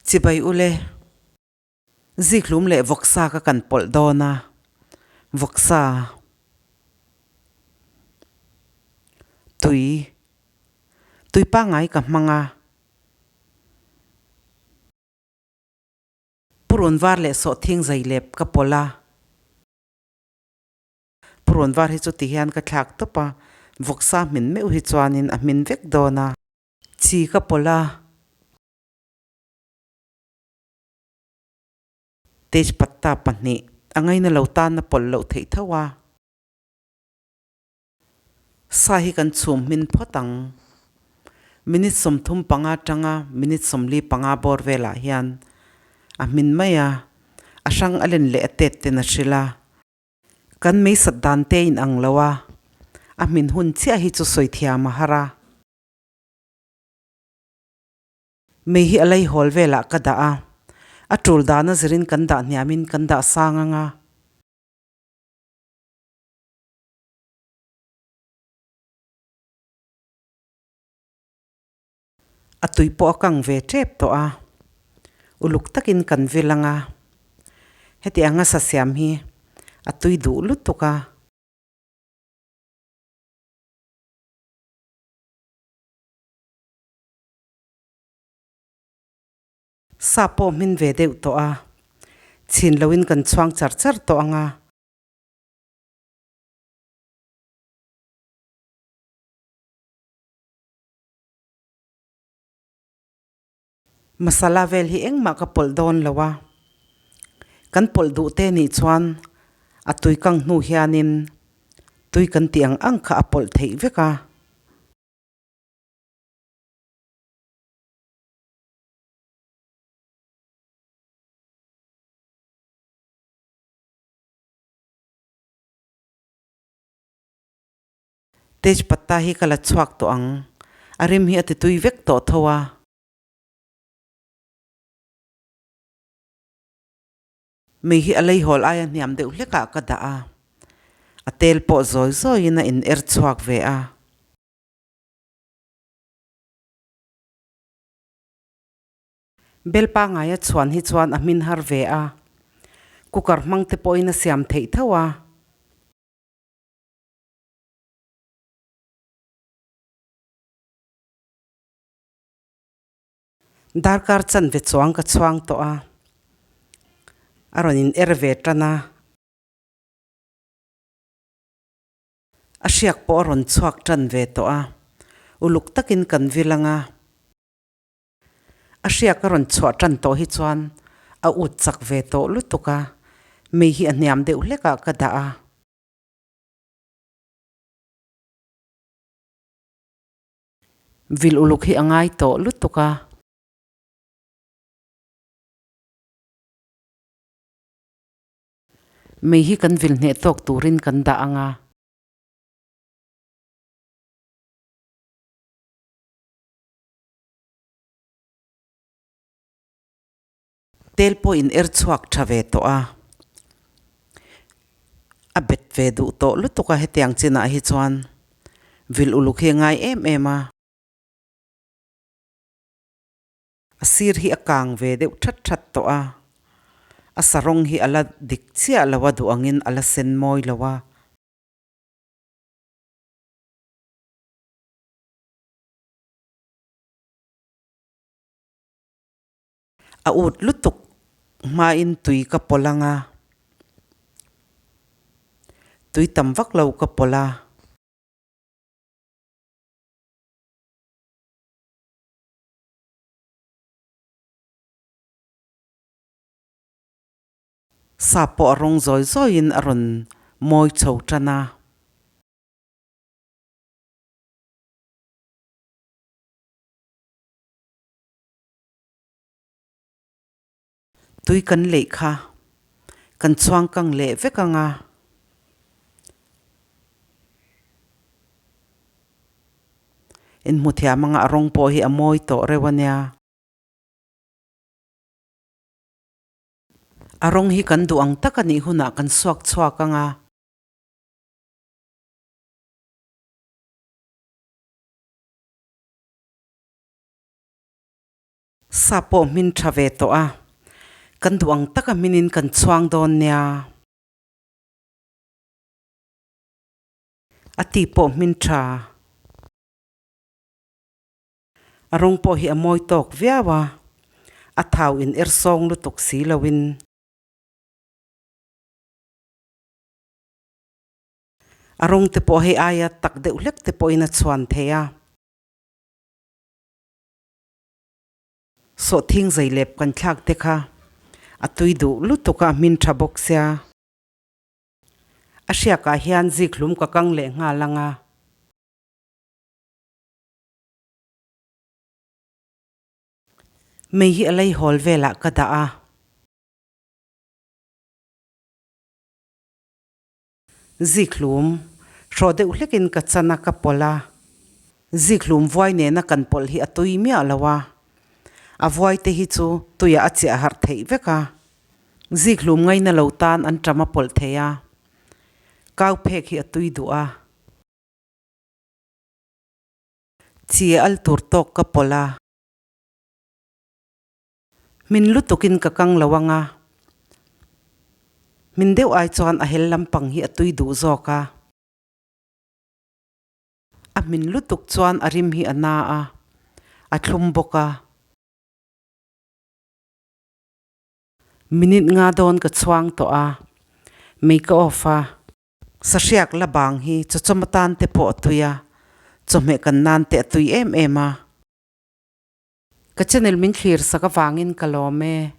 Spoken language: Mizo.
Chibai ule, zikhlum leh vawksa ka kan pawlh dawn a, vawksa tui, tui pangngai ka hmang a. Purun var leh sawhthing zailep ka pawlh a. Purun var hi chu ti hian ka thlak tawp a, vawksa hmin meuh hi chuanin a hmin vek dawn a. Chi ka pawlh a. Tejpatta pahnih a ngaina lo tan a pawlh loh theih tho a. Sa hi kan chhum hmin phawt ang. Minute 35 atanga minute 45 bawr velah hian a hmin mai a, a hrang a len leh a tet ten a hrilh a. Kan meisat dan te in ang lo a, a hmin hun chiah hi chu sawi thiam a har a. Mei hi a lei hawl velah ka dah a, a tul dana zirin kan dah hniamin kan dah sang ang a. A tui pawh a kang ve tep tawh a, uluk takin kan vil ang a. Heti anga sa siam hi a tui duh lutuk a. Sa pawh hmin ve deuh tawh a, chhin loin kan chhuang char char tawh ang a. Masala vel hi engmah ka pawlh dawn lo a, kan pawlh duh te nih chuan a tui kang hnu hianin tui kan tih ang ang kha a pawlh theih vek a. Tejpatta hi ka la chhuak tawh ang, a rim hi a ti tui vek tawh tho a. Mei hi a leihawl aia hniam deuh hlekah ka dah a, a tel pawh zawi zawiin a in er chhuak ve a. Bel pangaia chhuan hi chuan a hmin har ve a, cooker hmang te pawhin a siam theih tho a. Darkar chanve chuang ka chhuang tawh a, a rawn in er ve tan a. A hriak pawh a rawn chhuak tan ve tawh a, uluk takin kan vil ang a. A hriak a rawn chhuah tan tawh hi chuan a ut chak ve tawh lutuk a, mei hi a hniam deuh hlekah ka dah a. Vil uluk hi a ngai tawh lutuk a. Mei hi kan vil hneh tawk turin kan dah ang a. Tel pawh in er chhuak tha ve tawh a, a bet ve duh tawh lutuk a hetiang chinah hi chuan vil uluk hi a ngai em em a. A sir hi a kang ve deuh that that tawh a, a sarawng hi a la dik chiah lo a duh angin a la sen mawi lo a. A ut lutuk hmain tui ka pawlh ang a, tui tam vak lo ka pawlh a. Sa pawh a rawng zawi zawiin a rawn mawi chho tan a. Tui kan leih kha kan chhuang kang leh vek ang a. Inhmu thiam anga a rawng pawh hi a mawi tawh reuh a nia. A rawng hi kan duh ang tak a nih hunah kan suak chhuak ang a. Sa pawh hmin tha ve tawh a, kan duh ang taka hminin kan chhuang dawn nia. A ti pawh hmin tha. A rawng pawh hi a mawi tawk viau a, a thau in er sawng lutuk si loin. A rawng te pawh hei aia tak deuh hlek te pawhin a chhuan thei a. Sawhthing zeilep kan thlak te kha a tui duh lutuk a, hmin tha bawk sia. A hriakah hian zikhlum ka kang leh nghal ang a. Mei hi a lei hawl velah ka dah a. Zikhlum, hrawh deuh hlekin ka chan a, ka pawlh a. Zikhlum vuai nena kan pawlh hi a tui miah lo a. A vuai te hi chu tuiah a chiah harh theih vek a. Zikhlum ngaina lo tan an ṭam a pawlh thei a. Kau phek hi a tui duh a. Chi al tur tawk ka pawlh a. Min lutukin ka kang lo ang a, min deuh ai chuan a hel lampang hi a tui duh zawk a. A hmin lutuk chuan a rim hi a na a, a thlum bawk a. Minute nga dawn ka chhuang tawh a, mei ka off a. Sahriak la bang hi chawchawm atan te pawh a tui a, chawhmeh kan nan te a tui em em a. Ka channel min thlir sak avangin ka lawm e.